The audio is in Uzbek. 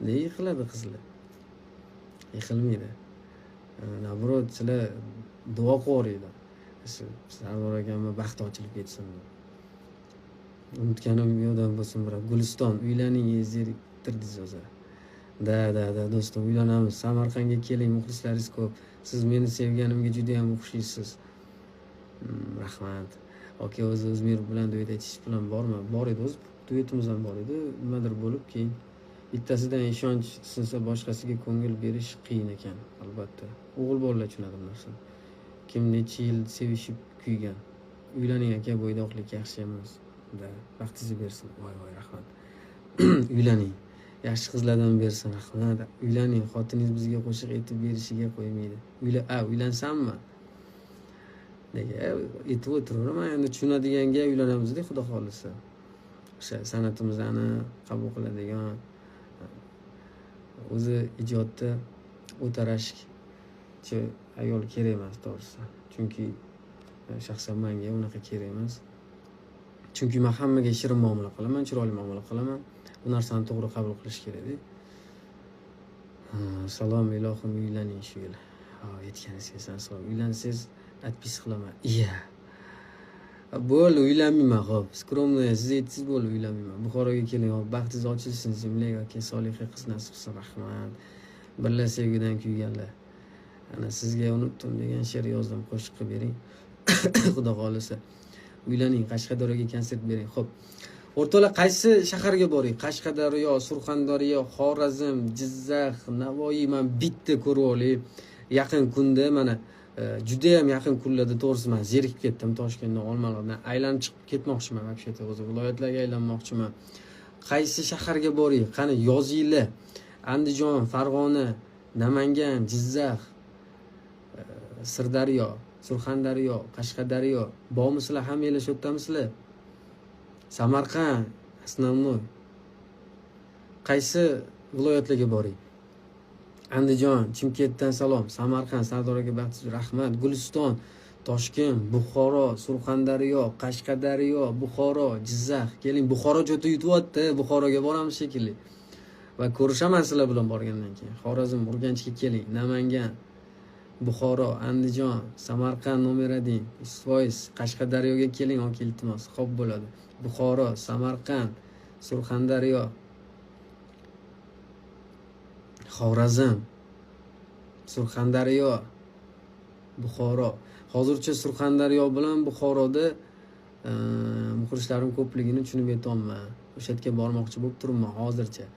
Nega yiqiladi qizlar? Yiqilmaydi. Наоборот, sizlar duo qilib. Sardor akamni baxti ochilib ketsin deb. Unutganim yo'qdan bo'lsin, biroq Guliston, uylaning, zeriktirdingiz o'zi. Да, do'stim, uylanamiz. Samarqandga keling, muxlislaringiz ko'p. Siz meni sevganimga juda ham o'xshaysiz. Rahmat. Aka, o'zi O'zmirov bilan duet aytish bilan bormi? Bor edi, o'zi duetimiz ham bor edi. Nimadir bo'lib, keyin bittasidan ishonch sinsa, boshqasiga ko'ngil berish qiyin ekan, albatta. O'g'il bolalar tushunadi bu narsani. Kim necha yil sevishib kuygan. Uylaning aka, bo'ydoqlik yaxshi emas. Да, baxtingizni bersin. Voy voy, rahmat. Uylaning. Yaxshi qizlardan bersin, rahmat. Uylaning, xotiningiz bizga qo'shiq aytib berishiga qo'ymaydi. Uyla, a, uylansammi? Nega aytib o'tiraveraman, endi tushunadiganga uylanamizda, xudo xohlasa. O'sha san'atimizni qabul qiladigan, o'zi ijodda o'ta rashkchi ayol kerak emas, to'g'risi. Chunki shaxsan menga unaqa kerak emas. Chunki men hammaga shirin muomala qilaman, chiroyli muomala qilaman. Bu narsani to'g'ri qabul qilish kerakda. Salom, ilohim, uylaning shu yil. Ha, aytganingiz kelsin, salom. Uylansangiz отпись qilaman. Iya. Bo'ldi, uylanmayman, xo'p. Скромный, siz aytsangiz bo'ldi, uylanmayman. Buxoroga keling, hop, baxtingiz ochilsin, земляк aka, soliha qiz nasib qilsin, rahmat. Birla sevgidan kuyganlar. Ana sizga unutdim degan she'r yozdim, qo'shiq qilib bering. Xudo xohlasa. Uylaning, Qashqadaryoga konsert bering. Xo'p. O'rtoqlar, qaysi shaharga boring? Qashqadaryo, Surxondaryo, Xorazm, Jizzax, Navoiy, man bitta ko'rib olay. Yaqin kunda mana juda ham yaqin kunlarda, to'g'risi, man zerikib ketdim Toshkentdan, Olmaliqdan aylanib chiqib ketmoqchiman, вообще-то o'zi viloyatlarga aylanmoqchiman. Qaysi shaharga boring? Qani, yozinglar. Andijon, Farg'ona, Namangan, Jizzax, Sirdaryo, Surxondaryo, Qashqadaryo, bormisizlar? Hammanglar shu yerdamisizlar? Samarqand основной. Qaysi viloyatlarga boring? Andijon, Chimkentdan salom. Samarqand, Sardor aka, baxtingiz, rahmat. Guliston, Toshkent, Buxoro, Surxondaryo, Qashqadaryo, Buxoro, Jizzax. Keling, Buxoro juda yutyapti. Buxoroga boramiz shekilli. Va ko'rishaman sizlar bilan borgandan keyin. Xorazm, Urganchga keling. Namangan, Buxoro, Andijon, Samarqand номер 1, 100%. Qashqadaryoga keling, aka, iltimos. Xo'p bo'ladi. Buxoro, Samarqand, Surxondaryo, Xorazm, Surxondaryo, Buxoro. Hozircha Surxondaryo bilan Buxoroda muxlislarim ko'pligini tushunib yetolman. O'sha yerga bormoqchi bo'lib turibman hozircha.